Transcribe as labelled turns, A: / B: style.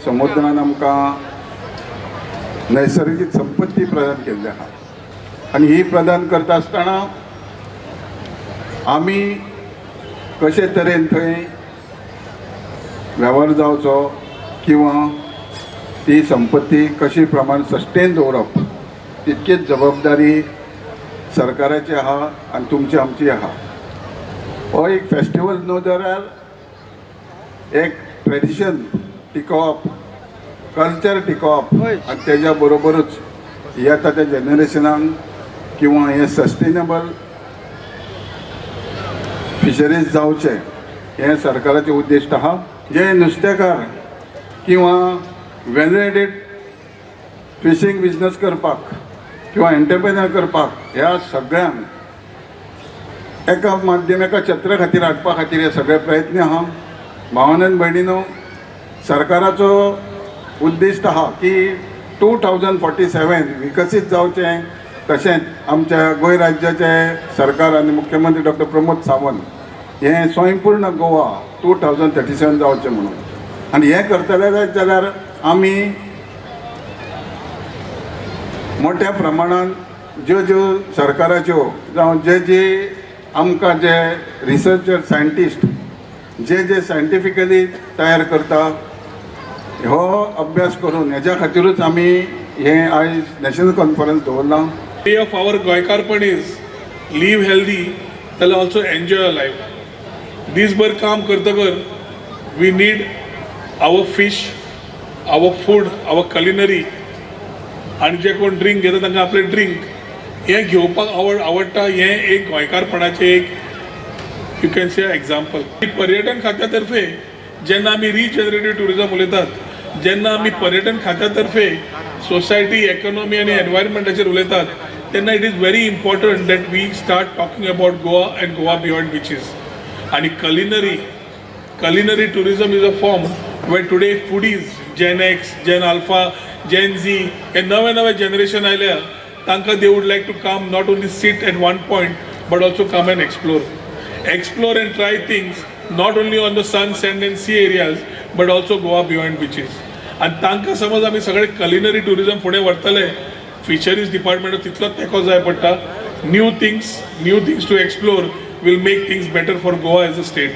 A: समुद्रान आमकां नैसर्गीक संपत्ती प्रदान केल्ली आहा आनी ही प्रदान करता आसतना आमी कशे तरेन थंय वेव्हार जावचो किंवा ती संपत्ती कशी प्रमाण सस्टेन दवरप, तितकीच जबाबदारी सरकाराची आहा आनी तुमची आमची आहा. हो एक फेस्टिवल न्हू जाल्यार एक ट्रेडिशन टिकोवप, कल्चर टिकोवप आनी तेज्या बरोबरूच येता त्या जनरेशनाक किंवा हें सस्टेनेबल फिशरीज जावचें हें सरकाराचें उद्दिश्ट आहा. जे नुस्तेकार किंवा वेलरेडेड फिशींग बिजनस करपाक किंवा एंटरप्रेनर करपाक, ह्या सगळ्यांक एका माध्यम, एका छत्रा खातीर हाडपा खातीर हे सगळे प्रयत्न आहा. भावान भयणीनो, सरकाराचो उद्दिश्ट आहा की 2047 विकसीत जावचें. तशेंच आमच्या गोंय राज्याचे सरकार आनी मुख्यमंत्री डॉक्टर प्रमोद सावंत हें स्वयंपूर्ण गोवा 2037 जावचें म्हणून. आनी हें करतले जायत जाल्यार आमी मोठ्या प्रमाणान ज्यो ज्यो सरकाराच्यो जावं जे जे आमकां जे रिसर्चर, सायंटिस्ट जे जे सायंटिफिकली तयार करता, हो अभ्यास करून हेज्या खातीरूच आमी हें आयज नॅशनल कॉन्फरन्स दवरलां.
B: वे ऑफ our गोंयकारपण is live healthy जाल्यार ऑल्सो एन्जॉय अ लायफ. दीसभर काम करतकर we need our fish, our food, our culinary आनी जे कोण ड्रिंक घेता तांकां आपलें ड्रिंक हें घेवपाक आवडटा. हें एक गोंयकारपणाचें एक you can say example. पर्यटन खात्या तर्फे जेन्ना आमी रिजनरेटीव ट्युरिजम उलयतात, जेन्ना आमी पर्यटन खात्या तर्फे सोसायटी, इकॉनॉमी आनी एनवायरमेंटाचेर उलयतात, तेन्ना it is very important that we start talking about Goa and Goa beyond beaches. आनी culinary tourism is a form where today foodies, Gen X, Gen Alpha, Gen Z, हे नवे नवे जनरेशन आयल्या, तांकां they would like to come, not only sit at one point but also come and explore and try things not only on the sun, sand and sea areas but also Goa beyond beaches. आनी तांकां समज आमी सगळे culinary tourism फुडें व्हरतले, fisheries department तितलोच तेंको जाय पडटा. New things, new things to explore will make things better for Goa as a state.